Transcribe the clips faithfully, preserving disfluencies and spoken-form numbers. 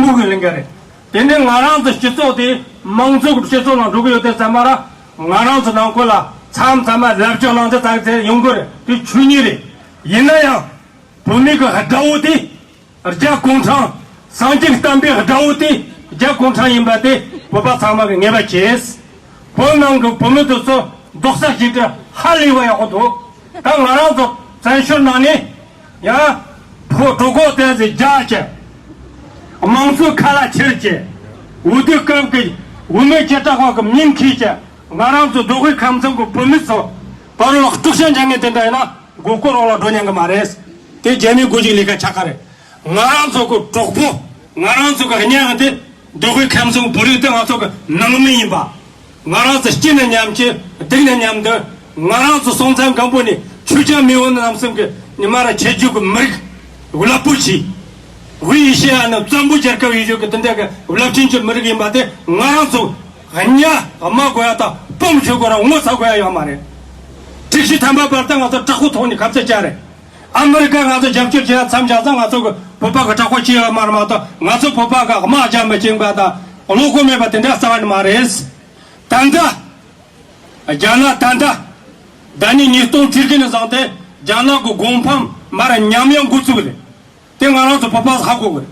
ཕུག་གི་ལིང་ག་རེད། དེ་ནས་ང་རང་ཚོ་སྤྱི་ཚོགས་དེ་མང་གཙོ་གི་སྤྱི་ཚོགས་ནང་འགྲོ་གི་ཡོད་དེ་ཚང་མ་ར་ང་རང་ཚོ་ནང་ཁུལ་ལ་མཚམས་མཚམས་མ་ལབ་ཕྱོགས་ལངས་དེ་ཚང་ཚེ་ཡོང་གི་རེད། དེ་ཆོས་ཉིད་རེད། ཡིན་ན་ཡང་བོད་མི་གི་དགྲ་བོ་དེ་རྒྱ་གུང་ཁྲན། སངས་རྒྱས་བསྟན་པའི་དགྲ་བོ་དེ་རྒྱ་གུང་ཁྲན་ཡིན་པ་དེ་བོད་པ་ཚང་མ་གི་ངེས་པ་བྱེད། བོད་ནང་གི་བོད་མི་དེ་ཚོ་རྡོག་རྩ་གཅིག་སྒྲིལ་ཧ་ལས་པ་ཡག་པོ་འདུག་ད་ང་རང་ཚོ་བཙན་བྱོལ་ནང་ནས་ཡང་ཕོ་གྲོད་ཁོག་བསྟན་ཟེར་རྒྱག་བྱས། དམངས་གཙོའི་ཁ་ལག་ཁྱེར་བྱས། འོས་བསྡུ་སྐབས་ཀྱི་འོས་མི་སྐད་གྲགས་ཁག་གི་མིང་འཁྱེར་བྱས། ང་རང་ཚོ་མདོ་དབུས་ཁམས་གསུམ་གྱི་བོད་མི་ཚོ་བར་ལ་དཀྲུག་ཤིང་བྱེད་མཁན་དེ་འདྲ་ཡིན་ན་མགོ་སྐོར་འོག་ལ་འགྲོ་ཉན་གི་མ་རེད། དེ་རྒྱ་མིའི་སྒོ་འབྱེད་ལས་ཀ་ཆགས་ཀ་རེད། ང་རང་ཚོ་གི་གྲོགས་པོ། ང་རང་ཚོ་གི་གཉེན་དེ་མདོ་དབུས་ཁམས་གསུམ་བོད་རིགས་དེ་ང་ཚོ་གི་ནང་མི་ཡིན་པ། ང་རང་ཚོ་སྐྱིད་ན་མཉམ་སྐྱིད། སྡུག་ན་མཉམ་སྡུག་ང་རང་ཚོ་སོང་ཙང་སྒམ་པོ་ནས་ཆོས་རྒྱལ་མེས་དབོན་རྣམ་གསུམ་གི་ཉི་མ་ར་ཁྱེད་རྒྱུད་གི་མི་རིགས་རླབས་པོ་ཆེ། དབུས་ཨེ་ཤེ་ཡ་ནི་བཙན་པོ་རྒྱལ་ཁབ་ཡིན་རྒྱུ་གི་དེ་འདྲ་གི་རླབས་ཆེན་གྱི་མི་རིགས་ཡིན་པ་དེ་ང་རང་ཚོ་གཉའ་དམའ་དགོས་ཡ་དང་སྤོམ་ཆུ་དགོས་ར་ངོ་ཚ་དགོས་ཡ་ཡོད་མ་རེད། ཁྲིག་ཤི་ཐམ་པ་བར་དུ་ང་ཚོ་དྲག་པོ་ཐོག་ནས་ཁ་ཚ་བཅར་རེད། ཨ་མི་རི་ཀ་ང་ཚོ་རྒྱབ་སྐྱོར་བྱེད་ཡ་མཚམས་བཞག་ཙང་ང་ཚོ་གི་བོད་པ་གི་དྲག་པོ་བྱེད་ཡོད་མ་རེད་མ་གཏོགས་ང་ཚོ་བོད་པ་གི་དམག་རྒྱག་མི་བྱེད་པ་དང་བློ་ཁོག་མེད་པ་དེ་འདྲ་རྩ་བ་ནས་མ་རེད། ད་ལྟ། རྒྱ་ནག་ད་ལྟ། ཟླ་ཉིན་ཉིས་སྟོང་ཁྲི་ཀི་ནས་བཟུང་སྟེ་རྒྱ་ནག་གི་དགོན་ཕམ་མར་ཉམས་ཡང་འགོ་བཙུགས་རེད། དེ་ང་རང་ཚོ་བོད་པ་ཧ་གོ་གི་རེད།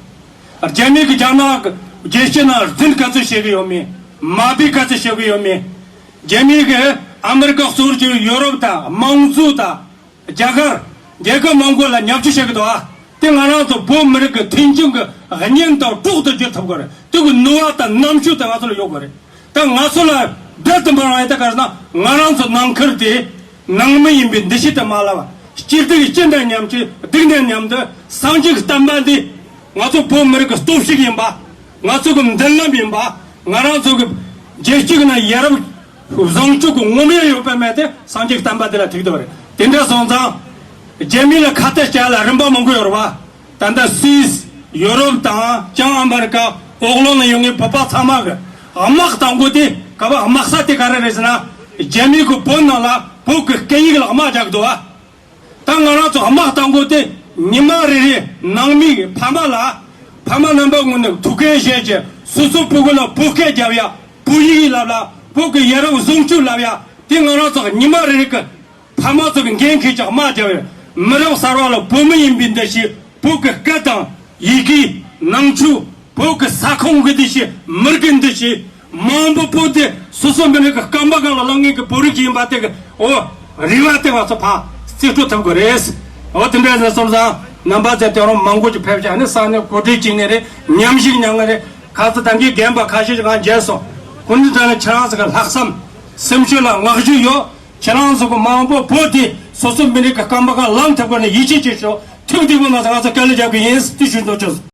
རྒྱ་མི་གི་རྒྱ་ནག་གི་རྒྱལ་སྤྱི་ནང་རྫུན་ག་ཚོད་བཤད་གི་ཡོད་མེད། མ་དཔེ་ག་ཚོད་བཤད་གི་ཡོད་མེད། རྒྱ་མི་གི་ཨ་མི་རི་ཀ་གཙོ་བོར་གྱུར་ཡོ་རོབ་དང་དམངས་གཙོ་དང་རྒྱ་གར་རྒྱལ་ཁབ་མང་པོ་ལ་ཉམས་ཞིབ་བྱེད་ཀྱི་འདུག་ཨ། དེ་ང་རང་ཚོ་བོད་མི་རིགས་ཀྱི་མཐུན་སྒྲིལ་གྱི་གཉེན་དང་གྲོགས་དུ་འགྱུར་ཐུབ་ཀྱི་རེད། དེ་གི་ནུས་པ་དང་རྣམ་དཔྱོད་དེ་ང་ཚོ་ལ་ཡོད་དགོས་རེད། ད་ང་ཚོ་ལ་བསྡད་དུ་མ་རུང་བ་ཡིན་ད་ག་རེ་ན་ང་རང་ཚོ་ནང་ཁུལ་དེ་ནང་མི་ཡིན་པའི་འདུ་ཤེས་དེ་མ་བརླག་པ། སྐྱིད་སྡུག་སྐྱིད་དང་མཉམ་སྐྱིད་སྡུག་དང་མཉམ་སྡུག་སངས་རྒྱས་ཀྱི་བསྟན་པ་འདི་ང་ཚོ་བོད་མི་རིགས་ཀྱི་སྟོབས་ཤུགས་ཡིན་པ། ང་ཚོ་གི་མདུན་ལམ་ཡིན་པ། ང་རང་ཚོ་གི་རྒྱལ་སྤྱི་གི་ནང་ཡ་རབས་བཟང་སྤྱོད་ཀྱི་ངོམ་ཡ་ཡོད་པ་མེད་དེ་སངས་རྒྱས་བསྟན་པ་འདི་ལ་ཐུག་འདུག་རེད། དེ་འདྲ་སོང་ཙང་རྒྱ་མི་ལ་ཁ་གཏད་བྱ་ལ་རིམ་པ་མང་པོ་ཡོད་རེད་བ། ད་ལྟ་སུད་སི་ཡོ་རོབ་དང་བྱང་ཨ་མེ་རི་ཀ་འོག་ལོགས་ན་ཡོད་མཁན་བོད་པ་ཚང་མ་གི་དམག་དང་པོ་དེ་ག་བ་དམག་ས་དེ་ག་རེ་རེད་ཟེར་ན་རྒྱ་མི་གི་བོད་ནང་ལ་བོད་ཀྱི་སྐད་ཡིག་ལ་དམག་རྒྱག་གི་འདུག་བ། ད་ང་རང་ཚོ་དམག་དང་པོ་དེ་ཉི་མ་རེ་རེ་ནང་མི་གི་ཕ་མ་ལ་ཕ་མ་རྣམ་པ་ངོས་ནས་ཐུགས་འགན་བཞེས་ཀྱི་སོ་སོ་ཕྲུ་གུ་ལ་བོད་སྐད་རྒྱབ་ཡ། བོད་ཡིག་ལབ་ལ་བོད་ཀྱི་ཡ་རབས་བཟང་སྤྱོད་ལབ་ཡ། དེ་ང་རང་ཚོ་ཉི་མ་རེ་རེ་གི་ཕ་མ་ཚོ་གི་འགན་འཁྱེར་ཀྱང་དམག་རྒྱབ་ཡོད། མི་རབས་གསར་བ་ལ་བོད་མི་ཡིན་པའི་འདུ་ཤེས། བོད་ཀྱི་སྐད་དང་ཡི་གེ། ནང་ཆོས། བོད་ཀྱི་ས་ཁོངས་ཀྱི་འདུ་ཤེས། མི་རིགས་ཀྱི་འདུ་ཤེས། མང་པོ་བོད་དེ་སོ་སོ་མི་རིགས་ཀྱི་སྐམ་པ་སྒང་ལ་ལངས་མཁན་གྱི་བོད་རིགས་ཅིག་ཡིན་པ་དེ་གི་འོ་རེ་བ་དེ་ང་ཚོ་ཕར་རྩིས་སྤྲོད་ཐུབ་དགོས་རེད། འོ་དེ་འདྲ་ཡིན་སོང་ཙང་རྣམ་པ་ཚོས་དེ་རིང་མང་པོ་ཅིག་ཕེབས་ཤག་ནི་ས་གནས་གོ་སྒྲིག་བྱས་ནས་རེད། མཉམ་ཞུགས་མྱངས་ནི་རེད། ཁ་ཚ་དམ་གྱི་རྒན་པ་ཁ་ཤས་ཅིག་ང་མཇལ་སོང་། ཁོང་ཚོ་ལ་ཁྱེད་རང་ཚོ་གི་ལྷག་བསམ། སེམས་ཤུགས་ལ་བསྔགས་བརྗོད་ཡོད། ཁྱེད་རང་ཚོ་གི་མང་པོ་བོད་དེ་སོ་སོ་མི་རིགས་ཀྱི་སྐམ་པ་སྒང་ལངས་ཐུབ་པ་ནི་ཡིད་ཆེས་བྱེད་ཤོག་ཐུགས་དེ་བོ་ང་ཚོ་ང་ཚོ་སྐད་ལ་རྒྱབ་གི་ཡིན། དེ་ཞུ་འདོད་བྱུང་།